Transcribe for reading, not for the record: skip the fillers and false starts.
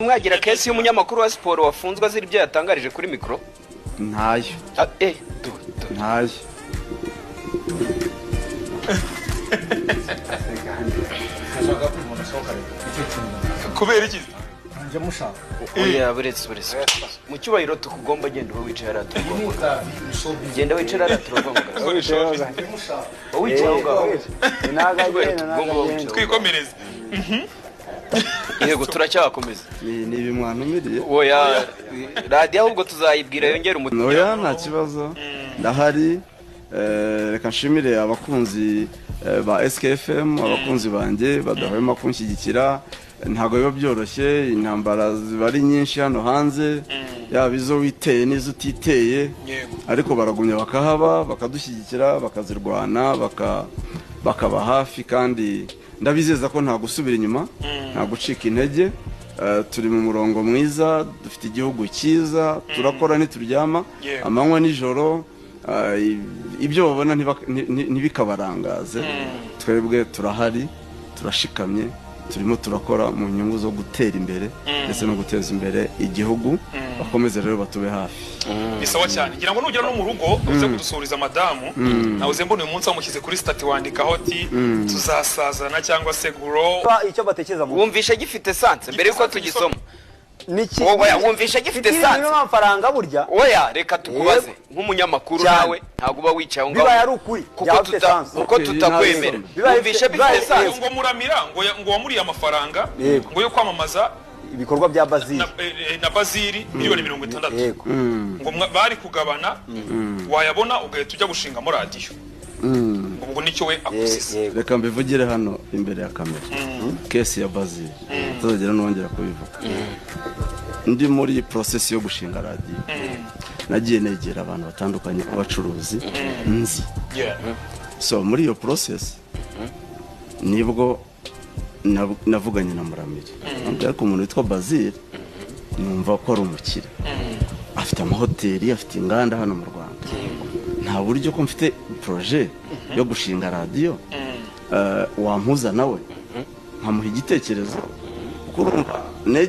Mwagira case y'umunyamakuru wa siporo wafunzwe azira ibyo yatangarije kuri mikoro? Ntayo. Ah, du, du. Ntayo. Ndashaka ko umuntu asohoka rero icyo cyumba. Kubera iki? Njya mushaka. Oya, buretse, buretse. Mu cyubahiro tukugomba, genda ube wicaye hariya turagomba. Mutavi musobi. Genda wicare hariya turagomba. Ngo ni showbiz. Mushaka. Wowe wicaye aho ngaho. Nagagenda, Tugomba nagagenda. wicara. Twikomereze. Yego, turacyakomeza. Ni ibi mwantumiriye? Oya, radiyo ahubwo tuzayibwira yongere umuti. Oya, nta kibazo, ndahari. Reka nshimire abakunzi ba SKFM, abakunzi banjye badahwema kunshyigikira. Ntabwo biba byoroshye, intambara ziba ari nyinshi hano hanze, yaba izo witeye n'izo utiteye, ariko baragumya bakahaba, bakadushyigikira, bakazirwana, bakaba hafi. Kandi ndabizeza ko nta gusubira inyuma, nta gucika intege. Turi mu murongo mwiza, dufite igihugu cyiza, turakora ntituryama amanywa nijoro. Ibyo babona ntibikabarangaze. Twebwe turahari, turashikamye, turimo turakora mu nyungu zo gutera imbere ndetse no guteza imbere igihugu. Bakomeze rero batube hafi. Ni sawa cyane. Ngira ngo nugera no mu rugo uze kudusuhuriza madamu. Nahoze mbona uyu munsi wamushyize kuri status, wandikaho ati "Tuzasazana" cyangwa se "Grow". Icyo batekereza mu Wumvishe gifite sense mbere yuko tugisoma? Niki? Oya, wumvishe gifite Ibintu sense? amafaranga burya. Oya, reka tukubaze nk'umunyamakuru. Cyane. Nawe ntabwo uba wicaye aho ngaho. Bibaye ari ukuri, Kuko byaba bifite tuta sense. kuko Okay, tutakwemera. ntabisoma. Bibaye Wumvishe bifite- bifite sense? Ngo Muramira ngo wamuriye amafaranga ngo yo kwamamaza ibikorwa bya Bazili. Na Bazili miliyoni 60. Ngo bari kugabana, wayabona ugahita ujya gushingamo radiyo. Ubwo nicyo we akuziza. Reka mbivugire hano imbere ya kamera: case ya Bazili tuzagera n'uwongera kubivuga. Ndi muri process yo gushinga radiyo, nagiye negera abantu batandukanye, abacuruzi nzi. So muri iyo process nibwo navuganye na Muramire. Ambwira ko umuntu witwa Bazili numva ko ari umukire, afite amahoteli, afite inganda hano mu Rwanda, nta buryo ko mfite projet yo gushinga radiyo, wampuza nawe nkamuha igitekerezo? Kuko urumva negeye